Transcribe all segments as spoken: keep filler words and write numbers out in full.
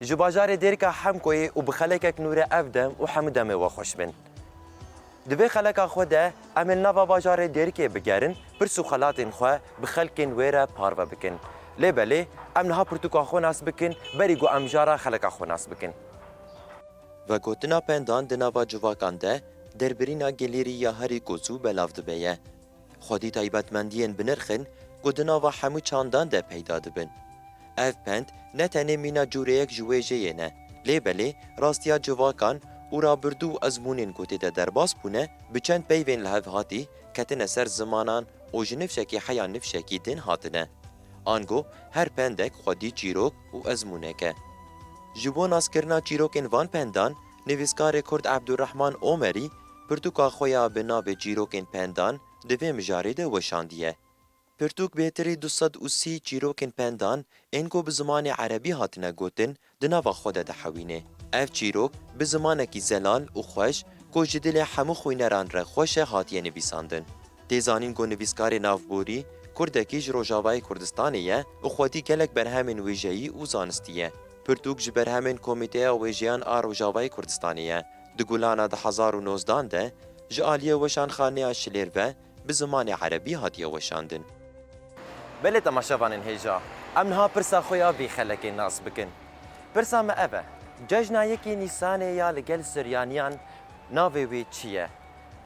Ji bajarê Dêrika Hemkoyê û bi xelekek nûre ev dem û hemû demê we xweş bin. Di vê xeleka xwe de em ê li nava bajarê Dêrikê bigerin, pirs û xelatên xwe bi xelkên wê re parve bikin. Lê belê, em niha pirtûka xwe nas bikin, berî ku em jara xeleka xwe nas bikin. Vegotina pendan di nava civakan de derbirîna gelêrî ya herî ku zû belav dibe ye. Xwedî taybetmendiyên binirx in ku di nava hemû çandan de peyda dibin. Ev pend ne tenê mîna cûreyek ji wêjeyê ne, lê belê rastiya civakan û rabirdû û ezmûnên ku tê de derbas bûne, bi çend peyvên li hev hatî ketine ser zimanan û ji nifşekî heya nifşekî din hatine. Ango her pendek xwedî çîrok û ezmûnek e. Ji bo naskirina çîrokên van pendan, nivîskarê kurd Ebdurrehman Omerî pirtûka xwe ya bi navê Çîrokên Pendan di vê mijarê de weşandiye. Pirtûk bêtirî du sed û sî çîrokên pendan ên ku bi zimanê erebî hatine gotin, di nava xwe de dihewîne. Ev çîrok bi zimanekî zelal û xweş ku ji dilê hemû xwîneran re xweş e hatiye nivîsandin. Tê zanîn ku nivîskarê navborî kurdekî ji Rojavayê Kurdistanê ye û xwedî gelek berhemên wêjeyî û zanistî ye. Pirtûk ji berhemên Komîteya Wêjeyan a Rojavayê Kurdistanê ye. Di Gulana du hezar û nozdan de ji aliyê Weşanxaneya Şilêr ve bi zimanê erebî hatiye weşandin. Belê temaşevanên hêja, em niha pirsa xwe ya vî xelekê nas bikin. Pirsa me ev e, Cejna yekê Nîsanê ya li gel Siryaniyan navê wê çi ye?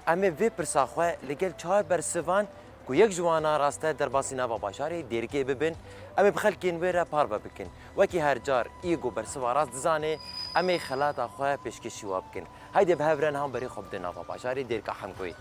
Em ê vê pirsa xwe li gel çar bersivan ku yek ji wana rast e derbasî nava bajarê Dêrikê bibin, em ê bi xelkên wê re parve bikin. Wekî her car, î ku bersiva rast dizane, em ê xelata xwe pêşkêşî wa bikin. Haydê bi hev re niha berê xwe bidin nava bajarê Dêrika Hemkoyê.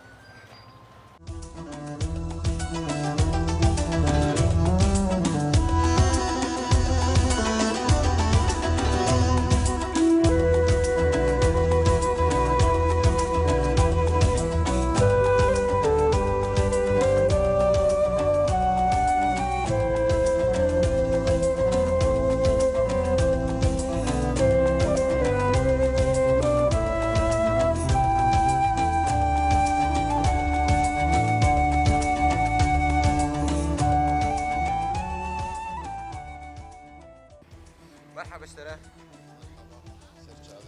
Merhaba ji te re.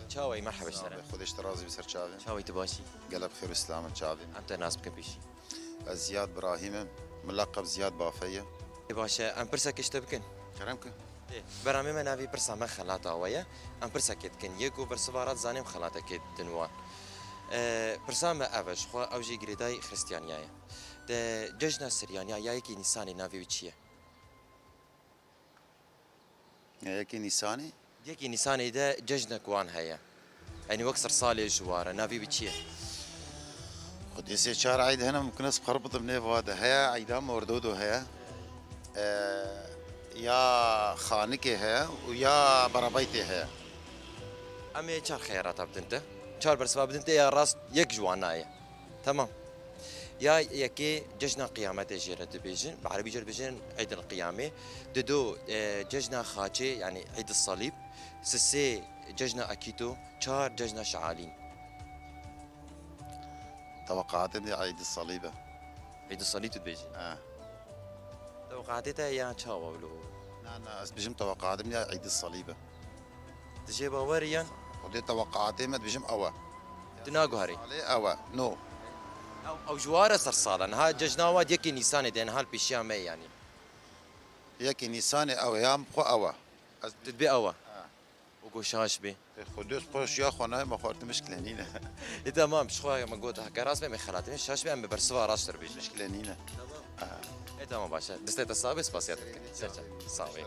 Çawayî, merheba ji te re. Xwedê ji te razî bi ser çavê. Çawayî, tu baş î? Gelek bi xêr û silamet çavê. Em te nas bikin pêşî. Ez Ziyad Birahîm im. Min leqeb Ziyad Bafe ye. Ê baş e, em pirsekê ji te bikin. Kerem ki. Ê, beramê me navê pirsa me xelata we ye. Em pirsekê dikin. Yê ku bersiva rast zanêm xelatekê din wan. Ê, pirsa me ev e, ji xwe ew jî girêdayî Xristiyaniya ye. De cejna Siryaniya ya yekê Nîsanê navê wî çi ye? Ya yekê Nîsanê? Yekê Nîsanê de cejnek wan heye. Yanî wek sersalê ji wa re. Navê wî çi ye? Xwedê sê çar eyd hene, mimkun e ez xerbitim nêva de. Heye, eyda Mordodo heye. Ee, ya Xanikê heye û ya Barabaytê heye. Em ê çar xeyarata bidin te. Çar bersiva bidin te ya rast yek ji wan nayê. Temam. Ya yekê cejna Qiyametê jê re dibêjin, bi erebî jê re dibêjin Eid el-Qiyamê. Dido, e, cejna Xaçê, yanî Eid el-Salîb. Sisê cejna Akîto, çar cejna Şealîn. Teweqaatê min Eid el-Salîb e. Eid el-Salîb tu dibêjî? He. Teweqaatê te ya çawa wilo? Na, na, ez dibêjim teweqaatê min ya Eid el-Salîb e. Tu jê bawer î yan? Xwedê teweqaatê me dibêjim ew e. Tu naguherî? Salê ew e. No. Ew, ew ji wa re sersal e. Niha cejna wa di yekê Nîsanê de, niha li pêşiya me ye yanî. Yekê Nîsanê ew e, ya xwe ew e. Ez tu dibê ew e. Ha. Û ku şaş bê. Ê, xwe dost xwe ji ya xwe nayê, me xwartin mişkile nîne. Ê, temam, ji xwe me got, heke rast be, me xelatî, şaş be, em bi bersiva rast re bêjin. Mişkile nîne. Tamam. Ha. Ê, tamam, baş e. Destê te sax be, spasiya te dikin. Ser çav. Sax be.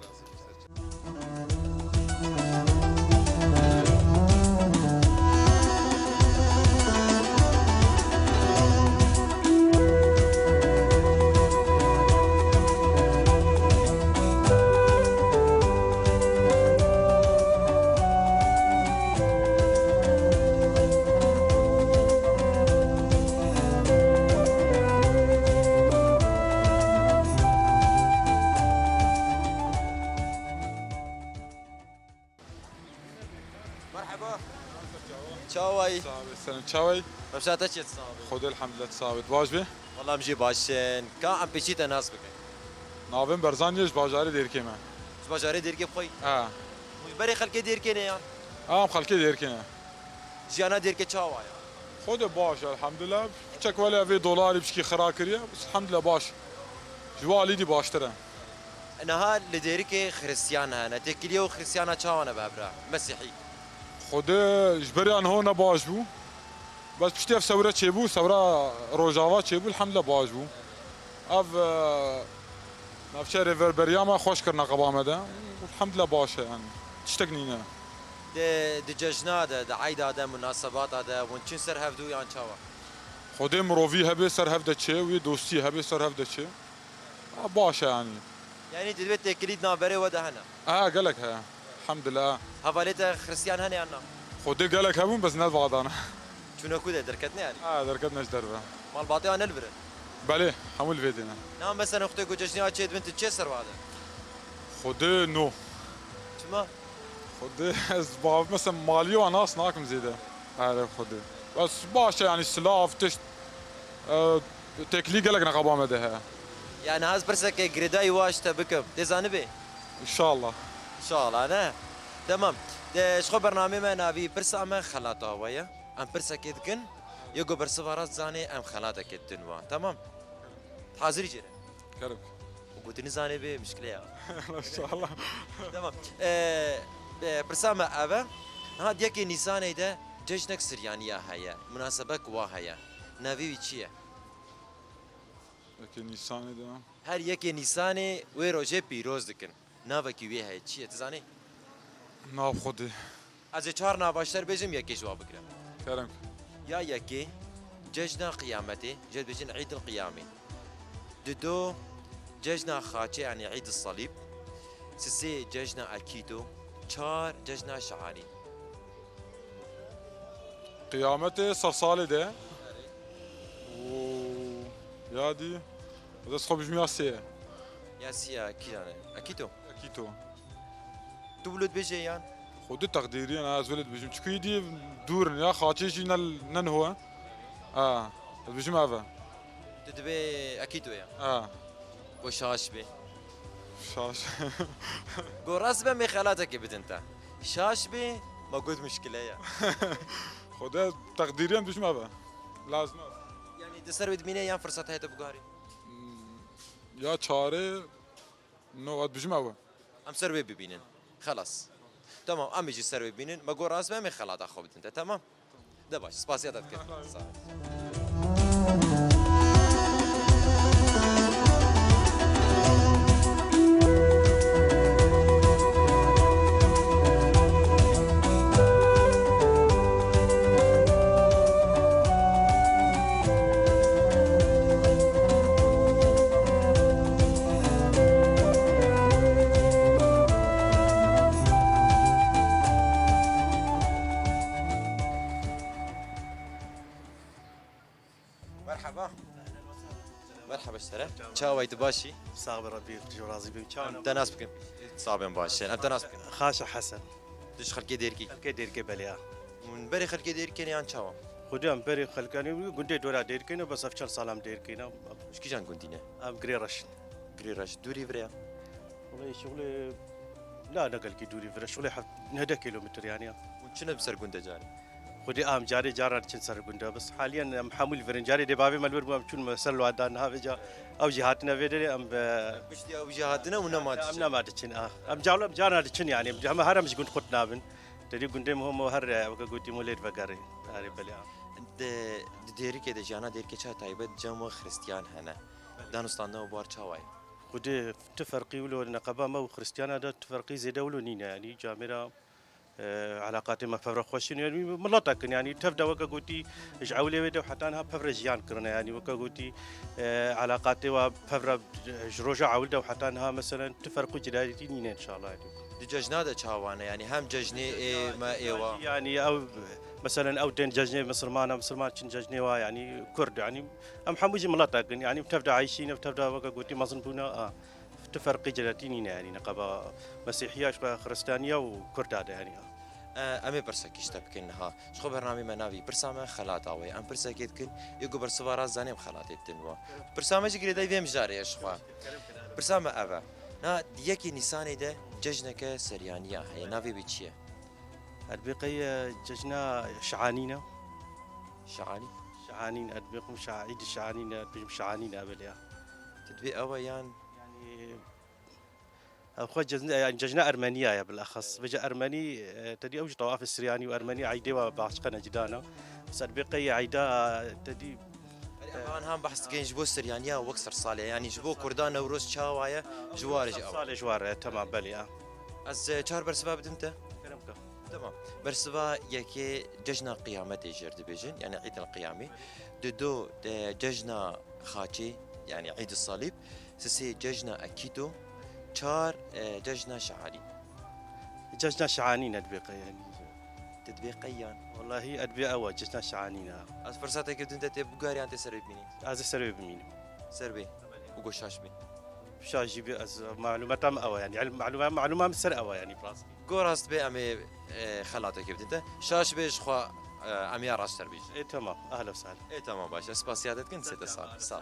Merheba. Çawayî? Sağ ol, sen çawayî? Rewşa te çêt sağ be. Xwedê elhamdülillah sağ be. Baş be? Wala em jî baş in. Ka em pêşî te nas bikin. Navê min Berzan ye, ji bajarê Dêrikê me. Ji bajarê Dêrikê bi xwe yî? Ha. Ji berê xelkê Dêrkê ne yan? Em xelkê Dêrkê ne. Jiyana Dêrkê çawa ye? Xwedê baş e, elhamdulillah. Çek wele vê dolarî pişkî xira kiriye, bes elhamdulillah baş. Ji we alî dî baştir e. Niha li Dêrikê Xiristiyan hene. Têkiliye û Xiristiyana çawa ne bi hev re? Mesîhî. Xwedê ji beriya niho ne baş bû. Bes piştî ev sewre çêbû, sewra Rojava çêbû, elhamdulillah baş bû. Ev, e, navçe rêverberiya me xweş kirine qeba me de. Elhamdulillah baş e yani. Tiştek nîne. Di, di cejna de, di eyda de, munasebata de, hûn çin ser hevdû yan çawa? Xwedê mirovî hebe ser hev de çê, wî dostî hebe ser hev de çê. Ha, baş e yani. Yani divê têkilî di navberê we de hene? Ha, gelek heye. Elhamdulillah. Hevalê te Xiristiyan hene yan na? Xwedê gelek hebûn, bes nedivadana. Çûne ku de, derketine yani? Ha, derketine ji derve. Malbatê wan ne li vir e? Belê, hemû li vê dî ne. Na mesela wextê ku cejniya çê dibin, tu çê ser wade? Xwedê no. Çima? Xwedê ez bav, mesela maliyê wan nas nakim zêde. Erê Xwedê. Bes baş e yani silav, tişt, e, têkilî gelek neqeba me de heye. Yani ez pirseke girêdayî wa ji te bikim. Tê zanibê? İnşallah. İnşallah ne? Tamam. De, ji xwe bernamê me navî pirsa me xelata we ye. Em pirsekê dikin. Yê ku bersiva rast zanê em xelatekê didin wan. Tamam. Hazirî jê re. Kerem. Û gotinî zanê bê mişkile ya. İnşallah. Tamam. Ee, e, pirsa me ev e. Niha di yekê Nîsanê de cejnek Siryaniya heye. Munasebek wa heye. Navê wî çi ye? Yekê Nîsanê de. Her yekê Nîsanê wê rojê pîroz dikin. Navekî wê heye. Çi ye? Tu zanî? Nav Xwedê. Ez ê çar nava ji te bêjim, yekê ji wan bigire. Kerem. Ya yekê, cejna Qiyametê, jê dibêjin Eid el-Qiyamê. Dido, cejna Xaçê, yani Eid el-Salîb. Sisê, cejna Akîto. Çar, cejna Şehanî. Qiyametê sersalê de. Û ya dî, ez xwe bijim ya sê ye. Ya sê ya kîjan e? Akîto. Akîto. Tu wilo dibêjê yan? Xwedê teqdîrî ye, ez wilo dibêjim. Çikû yî dî dûr in ya, Xaçê jî ne, ne niho e. Ha, ez dibêjim ev e. Tu dibê Akîto ya? Ha. Go şaş bê. Şaş. Go rast be, em ê xelatekê bidin te. Şaş bê, ma got mişkile ye. Xwedê teqdîrî ye, em dibêjim ev e. Lazim e. Yani di ser wê dimîne yan firsat heye te biguharî? Hmm, ya çare, no, ez dibêjim ew e. Em ser wê bibînin. Xelas. Tamam, em ê jî ser wê bibînin. Me got rast be, em ê xelata xwe bidin te. Tamam? De baş, spasiya te dikim. Sağ ol. Merhaba. Merhaba ji te re. Çawa yî, tu baş î? Sax be Rabbî, tu razî bî. Çawa? Em te nas bikin. Sax ben, baş in. Em te nas bikin. Xaşa Hesen. Tu ji xelkê Dêrkî? Xelkê Dêrkê belê ya. Hûn berê xelkê Dêrkê ne yan çawa? Xwedê em berê xelkanê gundê dora Dêrkê ne, bes ev çend sal em Dêrkê ne. Ji kîjan gundî ne? Em Girê Reş in. Girê Reş dûrî vir e? Wele şixulê la ne gelkî dûrî vir e. Şixulê heft, neh deh kilometre yani ya. Hûn çine bi ser gundê carê? Xwedê em carê caran diçin ser gundê. Bes haliyen em hemû li vir in. Carê dê bavê me li vir bû, em çûn me ser li wan da, niha vêca ew jî hatine vê derê, em bi... Piştî ew jî hatine û nema diçin. Em nema diçin, ah. Em cawle em carna diçin yani. Em heme her em ji gund xurt nabin. Te dî gundê me hemo her, e, weke gotî me lêr vegerê. Arê belê, ah. Di, di Dêrikê de jiyana Dêrikê çawa taybet cem we Xiristiyan hene. Belê. Danûstandina û bar çawa ye? Xwedê tu ferqî wilo neqeba me û Xiristiyana de tu ferqî zêde wilo nîne. Yani camêra e, eleqatê me pevre xweş in, yanî miletek in, yanî tev de weke gotî ji ewlê wê de û heta niha pevre jiyan kirine, yanî weke gotî, e, eleqatê we pevre ji roja ewil de û heta niha meselen tu ferq û cudayîtî nîne înşallah, yanî. Di cejna de çawa ne, yanî hem cejnê ê me ê wa? Yanî ew, meselen ew tên cejnê misilman e, misilman çin cejnê wa, yanî kurd, yanî em hemû jî miletek in, yanî tev de eyşîn, tev de weke gotî mezin bûne, a. Tu ferqê celetî nîne, yanî neqeba Mesîhiya, ji xwe Xiristaniya û Kurda de, yanî. E, em ê pirsekî ji te bikin niha. Ji xwe bernamê me navî pirsa me xelata we ye. Em pirsekê dikin, yê ku bersiva rast zanê em xelatê didin we. Pirsa me jî girêdayî vê mijarê ye ji xwe. Pirsa me ev e. Na di yekê Nîsanê de cejneke Seryaniya heye. Navê wê çi ye? Erbê qey, e, cejna Şihanîn e. Şihanîn? Şihanîn, erbê qum şa-, Îd Şihanîn e, erbê Şihanîn e belê ya. Tu dibê ew e yan? Yani, ev xwe cejn-, yani cejna Ermeniya ye bilexes. Vêca Ermenî, e, tedî ew jî tewafê Siryanî û Ermenî eydê wa başqe ne cida ne. Ser bê qey eyda tedî, Belê, em e, han behs dikin ji bo Siryaniya wek sersalê. Yani ji bo Kurda Newroz çawa ye, ji war jî ew. Sersalê ji war e, temam, belê ya. Ez, e, çar bersiva bidim te. Kerem ke. Tamam. Bersiva yekê cejna Qiyametê jêr dibêjin, yani Eid el Qiyamê. Dido, e, cejna Xaçê, yani Eid el Salib. Sisê cejna Akîto, çar, e, cejna Şihanî. Cejna Şihanî ne dibê qey, yani. Te dibê qey yan? Wallahî, ez dibê ew e, cejna Şihanî ne. Ez firsatekê din te tê biguherî yan tê ser wê bimînî? Ez ê ser wê bimînim. Ser wê. Û go şaş bê. Şaş jî bê, ez malûmeta min ew e, yani, ilm-, malûma, malûma min ser ew e, yani, bi rastî. Go rast bê, em ê, e, xelatekê bidin te. Şaş bê, ji xwe, e, em ya rast ser bêjin. Ê, temam. Ehla we sehla. Ê, temam, baş e. Spasiya te dikin, sê te sal. Sağ ol.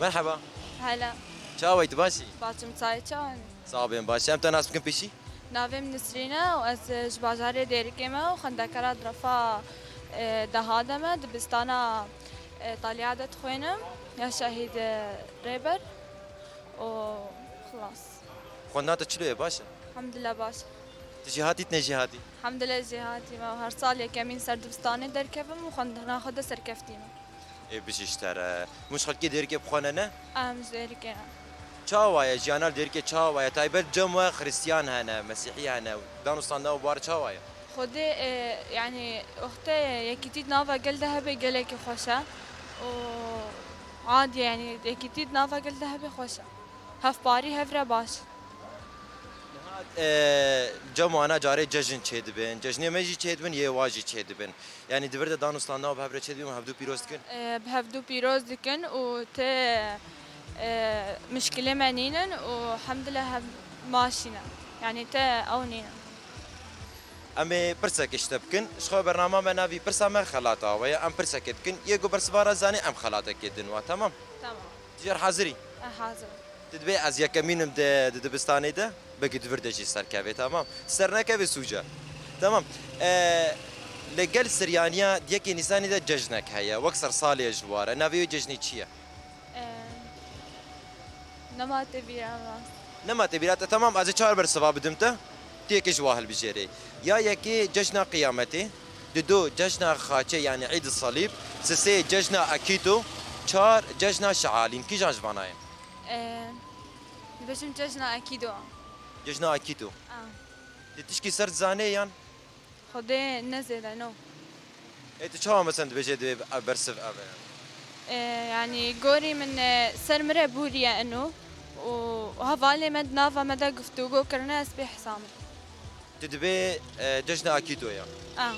Merheba. Hela. Çawa yî, tu baş î? Baş im, tu çawa yî? Sax bî, em baş. Em te nas bikin pêşî? Navê min Nisrîn e û ez, e, ji bajarê Dêrikê me û xwendekara di refa, e, deha de me, dibistana, e, Taliya de dixwînim, ya Şehîd, e, Rêber û xilas. Xwendina te çilo ye, baş e? Hemdillah baş. Tu jêhatî, tu ne jêhatî? Hemdillah jêhatî me. Her sal yekemîn ser dibistanê derkevim û xwendina xwe de serkeftî me. Ê, bijî ji te re. Hûn ji xelkê Dêrikê bixwene ne? Em ji Dêrikê ne. Çawa ye? Jiyana li Dêrikê çawa ye? Taybet cem we Xristiyan hene, Mesîhî hene. Dan û standa û bar çawa ye? Xwedê, e, yanî, wextê yekîtî di nava gel de hebe gelekî xweş e. Û adî ye, yanî, yekîtî di nava gel de hebe xweş e. Hevparî hev re baş. Niha, e, cem wana carê cejn çêdibin, cejnê me jî çêdibin, yê wa jî çêdibin. Yanî di vir de dan û standa bi hev re çêdibin û hevdû pîroz dikin? E, bi hevdû pîroz dikin û tê, e, mişkilê me nînin û hemdile hev maşî ne. Yanî tê ew nînin. Em ê pirseke ji te bikin. Ji xwe bernama me navî pirsa me xelata we ye. Em pirsekê dikin. Yê ku bersiva re zanê em xelatekê din wa. Temam? Tamam. Dijêr hazirî? E, hazir im. Tu dibê ez yekemîn im di, di dibistanê de. Belkî di vir de jî serkevê, temam. Ser nekevê sûc e. Temam. E, li gel Siryaniya di yekê Nîsanê de cejnek heye. Wek sersalê ji war e. Navê wê cejnê çi ye? Em, nema te bîra rast. Nema te bîra te, temam, ez ê çar bersiva bidim te. Tu yekê ji wa hilbijêrê. Ya yekê cejna Qiyametê, dido cejna Xaçê, yanî Eid Salîb, sisê cejna Akîto, çar cejna Şealîn. Kîjan ji vana ye? Em, dibêjim cejna Akîdo. Cejna Akîto. Ah. Tu tişkî ser dizanê yan? Xwedê ne zêde, no. Ê, tu çawa mesela dibêjê divê ev bersiv ev e? E, yanî gorî min, e, ser min re bûriye ino û hevalê me di nava me de guftûgo kirine, ez pê hisa min. Tu dibê, e, cejna Akîto ya? A.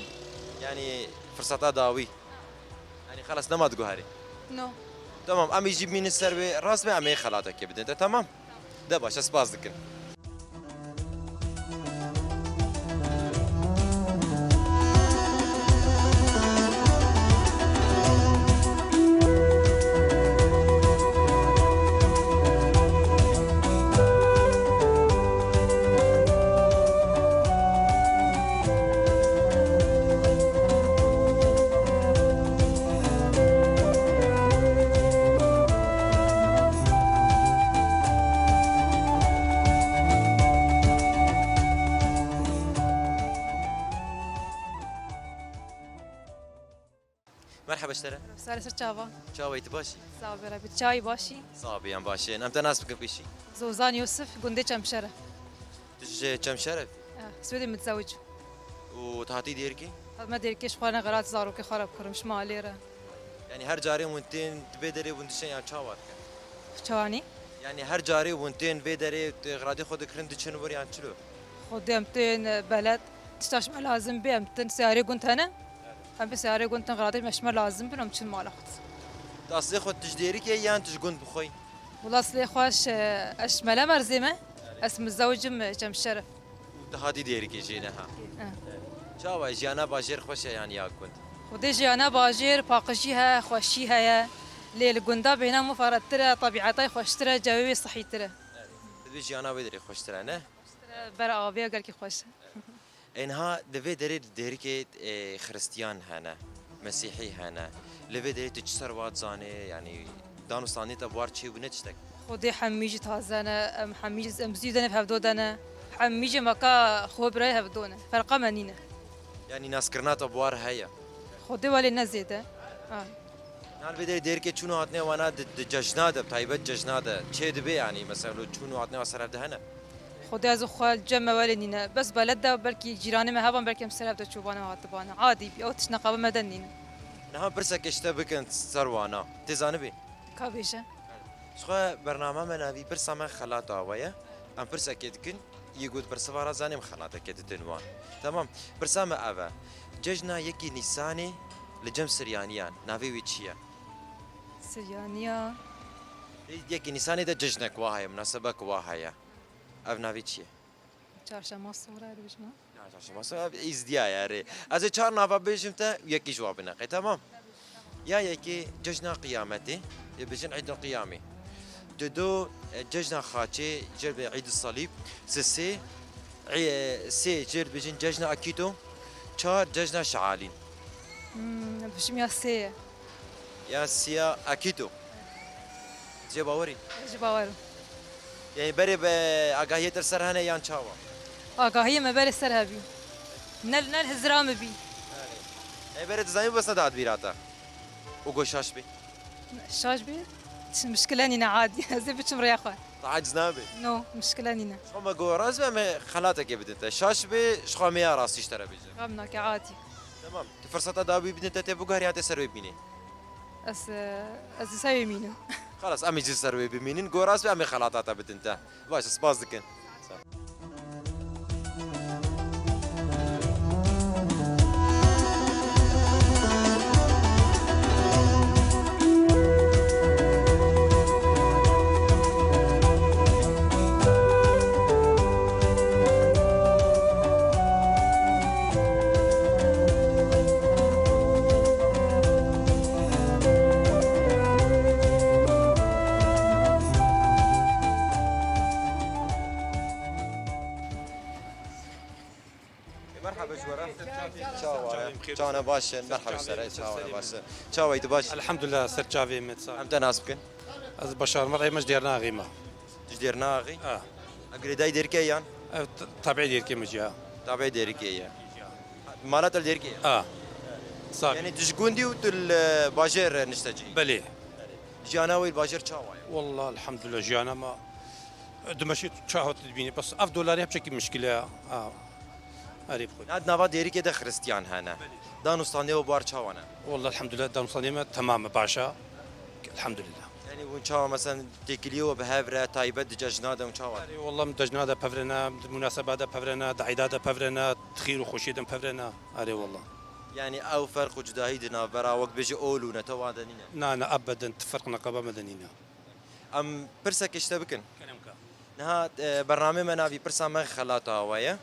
Yanî firseta dawî? Yanî xelas nema diguherî? No. Tamam, em ê jî bimînin ser wê, rast be em ê xelatekê bidin te, tamam? De baş e, spas dikim. Merheba ji te re. Sare ser çava. Çawa yî, tu baş î? Sağ ol, Rabbi. Çawa yî, baş î? Sax bî, em baş in. Em te nas bikin pêşî. Zozan Yusuf, gundê Çemşere. Tu ji Çemşere? Eh, Swêdê mitzewic. Û tu hatî Dêrikê? Me Dêrikê ji xwe re xelat zarokê xwe re bikurim, ji malê re. Yanî her carê hûn tên vê derê hûn diçin yan çawa dikin? Çawa nî? Yanî her carê hûn tên vê derê, xelatê xwe dikirin diçin wir yan çilo? Xwedê em tên beled, Tişta ji me lazim bê, em tin seyarê gund hene. Em bi seyarê gund tin xelatê me ji me lazim bin, em çin mala xwe. Aslê xwe tu ji Dêrikê yan tu ji gund bi xwe yî? Wila aslê xwe ji, ez ji Melemerzê me. Ez mizewcim, Cemşerif. Û tu hatî Dêrikê jê ne ha? Eh. Çawa jiyana bajêr xweş e yan ya gund? Xwedê jiyana bajêr paqijî heye, xweşî heye. Lê li gunda bêhna mufarettir e, tebîetay xweştir e, cewê wê sihîtir e. Divê jiyana wê derê xweştir e, ne? Ber aviya gelkî xweş e. Ê niha di vê derê di Dêrikê, e, Xiristiyan hene, Mesîhî hene. Li vê derê tu çi ser wa dizanê, yanî dan û standê te bi war çêbûne tiştek? Xwedê hemî jî taze ne, em hemî jî, em zî de ne hevdo de ne. Hemî jî meka xwe birayê hevdo ne. Ferqa me nîne. Yanî naskirina te bi war heye? Xwedê welê ne zêde. Ha. Niha li vê derê Dêrikê çûn û hatinê wana di, di cejna de, bi taybet cejna de çê dibe, yanî mesela çûn û hatinê wan ser hev de hene? Xwedê ez û xwe cem me welê nîne. Bes beled de belkî cîranê me hevan belkî em ser hev de çûbane û hatibane. Adî bî, ew tişt neqaba me de nîne. Niha pirseke ji te bikin ser wana. Tê zanibî? Ka bêje. Ji xwe bernama me navî pirsa me xelata we ye. Em pirsekê dikin. Yê ku di bersiva re zanê em xelateke didin wan. Temam. Pirsa me ev e. Cejna yekê Nîsanê li cem Siryaniyan navê wê çi ye? Siryaniya. Yekê Nîsanê de cejnek wa heye, munasebek wa heye. Ev navê çi ye? Çarşema sor e, dibêjim. Ya, çarşema sor, ev Îzdiya ye, erê. Ez ê çar nava bêjim te, yekî ji wan bineqe, temam? Ya yekê cejna Qiyametê, ê bêjin Îdul Qiyamê. Dido, e, cejna Xaçê, jê re bê Îd Salîb. Sisê, e, sê, jê re bêjin cejna Akîto. Çar, cejna Şealîn. Hmm, bêjim ya sê ye. Ya siya Akîto. Jê bawerî? Ji bawer im. Yanî berê be agahiyê te li ser hene yan çawa? Agahiyê me berê ser hebî. Ne, ne li hizira min bî. Ê berê dizanî bes nedihat bîra te. Û go şaş bî? Şaş bî? Çi mişkile nîne adî. Ez ê biçim rêya xwe. Te aciz nabe? No, mişkile nîne. Ji xwe me go rast be, em ê xelatekê bidin te. Şaş bî, ji xwe me ya rastî ji te re bêjin. Gam nake adî. Temam. Tu firseta dawî bidin te tê biguherî ya tê ser wê bînî? Ez, e, ez li ser wê mînim. Xelas, em ê jî ser wê bimînin. Go rast be, em ê xelata te bidin te. Baş e, spas dikin. Sağ ol. Merhaba ji we re. Çawa ye? Çawa baş in? Merhaba ji te re. Çawa ye, baş in? Çawa ye, tu baş? Elhamdulillah, ser çavê me, sağ ol. Em te nas bikin? Ez Başar Mirê, me ji Dêrnaxê me. Ji Dêrnaxê? Ha. Ev girêdayî Dêrikê yan? Ev t-, tabiî Dêrikê me jî ya. Tabiî Dêrikê ye. Mala te li Dêrikê ye? Ha. Sağ ol. Yanî tu ji gundî û tu li bajêr niştecî? Belê. Jiyana wê li bajêr çawa ye? Wallah, elhamdulillah, jiyana me dimeşî çawa tu dibînî. Bes ev dolarê hepçekî mişkile ya. Ha. Erê bi xwe. Niha di nava Dêrikê de Xiristiyan hene. Dan û standê we bi war çawa ne? Wallah, elhamdulillah, dan û standê me temam e, baş e. Elhamdulillah. Yanî hûn çawa, mesela, têkiliyê we bi hev re, taybet di cejna de hûn çawa? Erê, wallah, em cejna de pev re ne, di munaseba de pev re ne, di eyda de pev re ne, di xêr û xweşiyê de pev re ne. Erê, wallah. Yanî ew ferq û cudahî di navbera, wek bêjî, ol û nete wan de nîne? Na, na, ebeden, ti ferq neqeba me de nîne. Em pirsekê ji te bikin. Kerem ka. Niha, e, bernamê me navî pirsa me xelata we ye.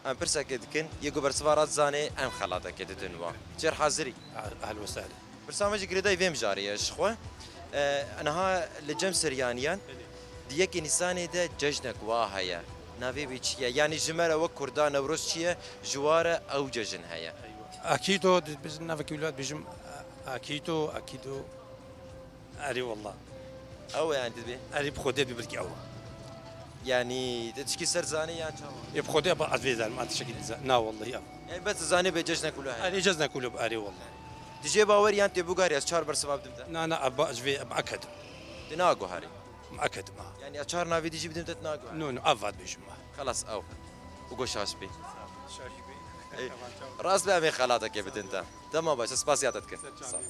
Em pirsekê dikin, yê ku bersiva re dizanê, em xelatekê didin we. Çêr hazirî? Ehl-, ehl ve sehl. Pirsa me jî girêdayî vê mijarê ye ji xwe. E, niha li cem Siryaniyan di yekê Nîsanê de cejnek wa heye. Navê wê çi ye? Yanî ji me re wek Kurda Newroz çi ye? Ji wa re ew cejin heye. Akîto, di-, biz navekî wilo dibêjim, Akîto, Akîto. Erê wallah. Ew e yani dibê? Erê bi Xwedê bi bilkî ew e. Yani te tişkî ser zanî yan çawa? Ê bi Xwedê ba ez vê zanim, ez tişkî za-, na wallahî ew. Yani bes zanî bê cejnek wilo heye? Erê cejnek wilo, erê wallah. Tu jê bawer yan tê bûgarî ez çar bersiva bidim te? Na, na, ez ba, ez vê muekkedim. Tu naguherî? Muekkedim ha. Yani ez çar navî dijî bidim te, tu naguherî? No, no, ev va dibêjim ha. Xelas ew. Û go şaş bî. Şaş bî. Ê, rast be, em ê xelatekê bidin te. Dema baş, ez spasiya te dikim. Sağ ol.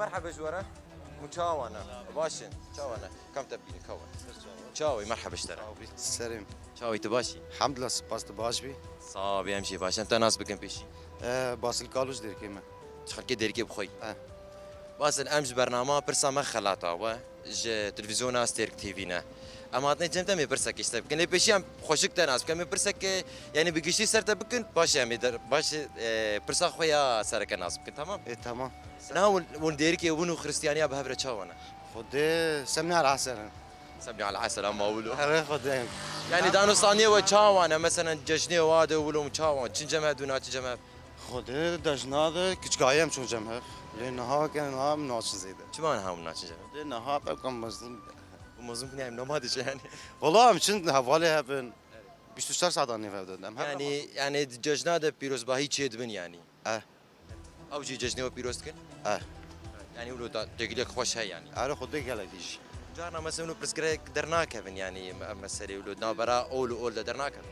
Merhaba ji we re. Hûn çawa ne? Baş in. Çawa ne? Kam te bîne, kawa. Çawa, merhaba ji te re. Serê min. Çawa, tu baş î? Elhamdulillah, spas, tu baş bî? Sağ ol, em jî baş. Em te nas bikin pêşî. Ee, Basil Kaluş Dêrikê me. Ji xelkê Dêrikê bi xwe yî. Eh. Basil, em ji bernama Pirsa Me Xelata we ji televîzyona Stêrk T V ne. Em hatine cem te, em ê pirsek ji te bikin. Lê pêşî em xweşik te nas bikin. Em ê pirsek, e, yanî bi giştî ser te bikin, paşê em ê der, paşê, e, pirsa xwe ya sereke nas bikin, tamam? E, tamam. Niha hûn, hûn Dêrikê hûn û Xristiyaniya bi hev re çawa ne? Xwedê semnê el esel in. Semnê el esel, ama wilo. Erê Xwedê. Yanî danûstaniyê we çawa ne? Meselen cejnê wa de wilo çawa? Çin cem hev dû, naçin cem hev? Xwedê dejna de kiçkayê em çûn cem hev. Lê niha ke niha em naçin zêde. Çima niha em naçin cem hev? Xwedê niha pek em mezin. Bu mezin bûne em nama diçe yanî. Wala em çin hevalê hev in. Bîst û çar saetan nêv hev de. Em her Yanî, yanî cejna de pîrozbahî çê dibin yanî. Eh. Ew jî cejnê we pîroz dikin? Eh. Yanî wilo da têkiliyek xweş heye yanî. Erê Xwedê gelekî jî. Carna mesela wilo pirsgirêk dernakevin yanî me-, meselê wilo navbera ol û ol de dernakevin?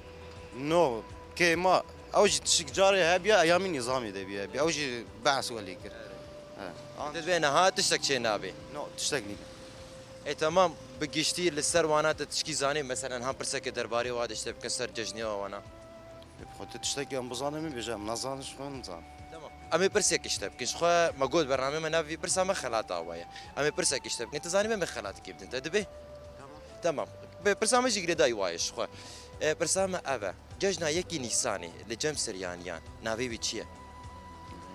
No, kêma, ew jî tişik carê hebiya eyamî nîzamî de biye, biya ew jî behs welî kir. He. Te divê niha tiştek çê nabê? No, tiştek nîne. E, tamam, bi giştî li ser wana te tişkî zanî, meselen han pirseke derbarê wa de ji te bikin ser cejnê wa wana? Ê, bi xwe tu tiştekî em bizanin, min bêje, em nazanin, ji xwe nizanin. Tamam. Em ê pirsek ji te bikin. Ji xwe me got bernamê me navê vî pirsa me xelata we ye. Em ê pirsek ji te bikin. Tu zanî me, me xelatekê bidin te. Dibê? Tamam. Tamam. Bi pirsa me jî girêdayî wa ye ji xwe. E, pirsa me ev e. Cejna yekî Nîsanê li cem Siryaniyan navê wî çi ye?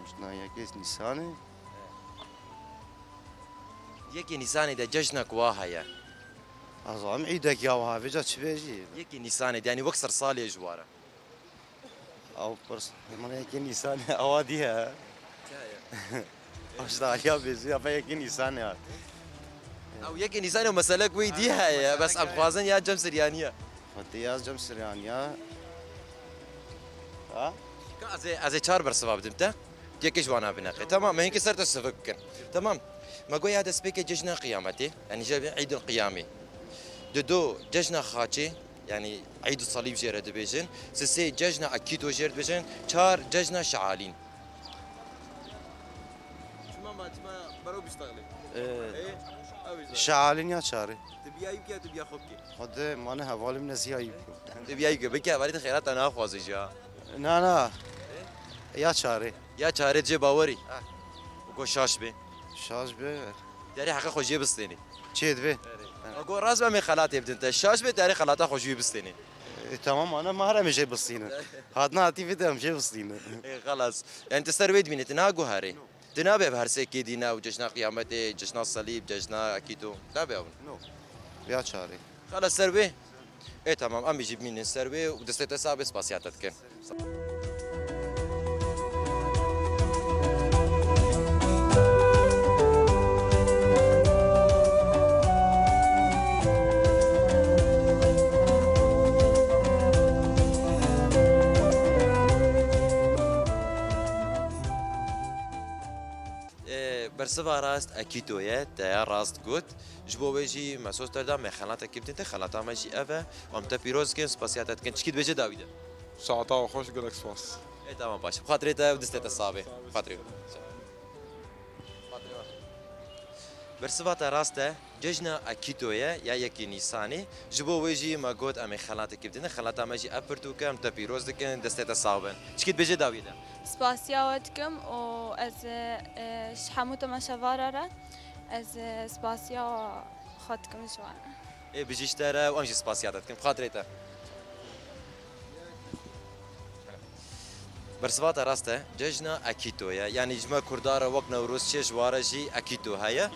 Cejna yekê Nîsanê? Yekê Nîsanê de cejnek wa heye. Ez zanim îdek ya wiha, vêca çi bêjî? Yekê Nîsanê de, yanî wek sersalê ji wa re. Ew pirs, min yekê Nîsanê ewa dî he. Çaye? Ew ji daliya bêjî, ya yekê Nîsanê hat. Ew yekê Nîsanê û meselek wî dî heye, bes em xwazin ya cem Siryaniya. Xwedê ya cem Siryaniya. Ha? Ka ez ê, ez ê çar bersiva bidim te. Yekê ji wana bineqe. Tamam, me hinkî ser te sivik bikin. Tamam. Me goya destpêkê cejna qiyametê, yanî jê bê Eîdul Qiyamê. Dido cejna xaçê, yanî Eîdul Salîb jê re dibêjin. Sisê cejna Akîto jê re dibêjin. Çar cejna Şealîn. Çima ma, çima bero biştaxlê? Ee, Ê, ew jî. Şealîn ya çarê. Tu biyayî bike, tu biya xwe bike. Xwedê mane hevalê min ez yayî bikim. Tu biyayî bike, bike hevalê te xêrata naxwaze jî ha. Na, na. Ya çarê. Ya çarê cê bawerî. Ah. Go şaş bê. Şaş bê. Derê heqê xwe jê bistênî. Çê divê. Go rast be, em ê xelatê bidin te. Şaş bê, derê xelata xwe jê bistênî. E, tamam, ana ma her em ê jê bistînin. Hatina hatî vê de em jê bistînin. E, xelas. Yani tu ser wê dibînî, tu niha guherê. Tu nabe bi her sê kê dîne û cejna qiyametê, cejna salîb, cejna akîto. Nabe ew. No. Ya çarê. Xelas ser wê. E, tamam, em jî bimînin ser wê û destê te sax be, spasiya te dikin. E, bersiva rast Akîto ye, te ya rast got. Ji bo wê jî me soz te da, me xelatekî bidin te, xelata me jî ev e. Em te pîroz dikin, spasiya te dikin. Çikî dibêje dawî de? Saeta we xweş, gelek spas. E, tamam, baş. Bi xatirê te û destê te sax be. Bi xatirê we. Bersiva te rast e. Cejna Akîto ye, ya yekê Nîsanê. Ji bo wê jî me got em ê xelatekî bidin. Xelata me jî ev pirtûk e, em te pîroz dikin, destê te sax bin. Çikî dibêje dawî de? Spasiya we dikim û ez, e, ji hemû temaşevara re ez, e, spasiya xwe dikim ji wan. Ê, bijî ji te re û em jî spasiya te dikin. Bi xatirê te. Bersiva te rast e. Cejna Akîto ye. Yanî ji me Kurda re wek Newroz çê, ji wa re jî Akîto heye.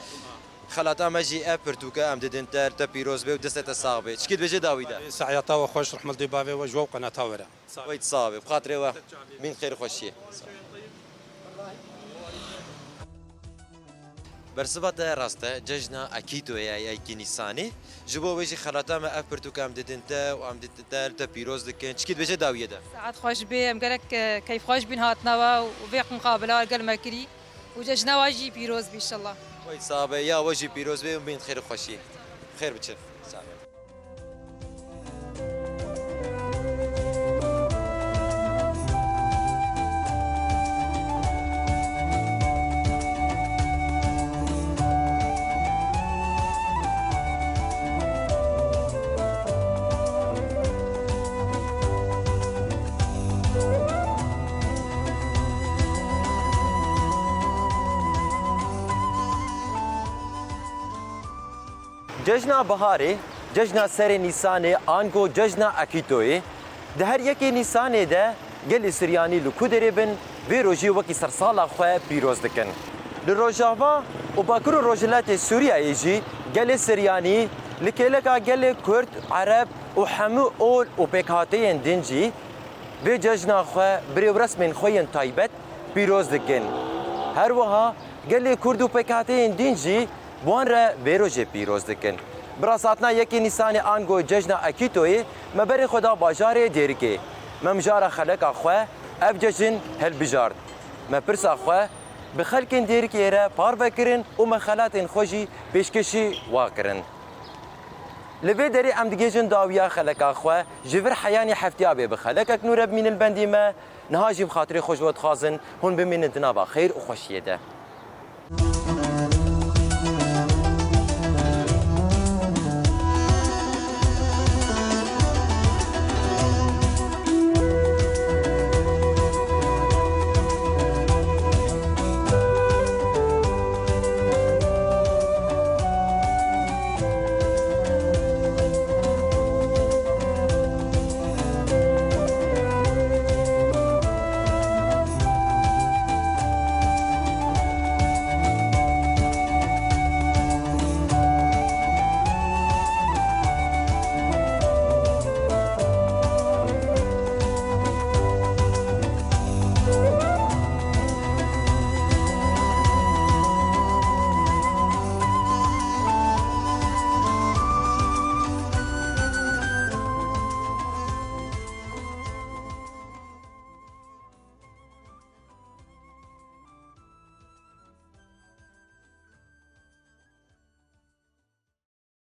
Xelata me jî ev pirtûke em didin te, te pîroz be û destê te sax be. Çikî dibêje dawî de? Sehiyata we xweş, rehmet li bavê we, ji we û qenata we re. Wey sax be. Bi xatirê we. Bîn xêr û xweşiyê. Bersiva te rast e, cejna Akîto ye, ya yekê Nîsanê. Ji bo wê jî xelata me ev pirtûka em didin te û em didin te, te pîroz dikin. Çikî dibêje dawiyê de? Saet xweş bê, em gelek, e, keyfxweş bîn hatina we û vê muqabila gel me kirî û cejna we jî pîroz bî înşallah. Wey sax be, ya we jî pîroz bê û bîn xêr û xweşiyê. Xêr biçin. Sax be. Cejna Biharê, cejna serê Nîsanê ango cejna Akîtoyê, di her yekê Nîsanê de gelê Siryanî li ku derê bin, vê rojê wekî sersala xwe pîroz dikin. Li Rojava û Bakur û Rojhilatê Sûriyeyê jî gelê Siryanî li kêleka gelê Kurd, Ereb û hemû ol û pêkhateyên din jî vê cejna xwe bi rêwresmên xwe yên taybet pîroz dikin. Her wiha gelê Kurd û pêkhateyên din jî bi wan re vê rojê pîroz dikin. Bi rasthatina yekê Nîsanê ango cejna Akîtoyê me berê xwe da bajarê Dêrikê. Me mijara xeleka xwe ev cejin hilbijart. Me pirsa xwe bi xelkên Dêrikê re parve kirin û me xelatên xwe jî pêşkêşî wa kirin. Li vê derê em digihîjin dawiya xeleka xwe, ji vir heyanî heftiyabê bi xelekek nû re bimînin bendî me. Niha jî bi xatirê xwe ji we dixwazin hûn bimînin di nava xeyr û xweşiyê de.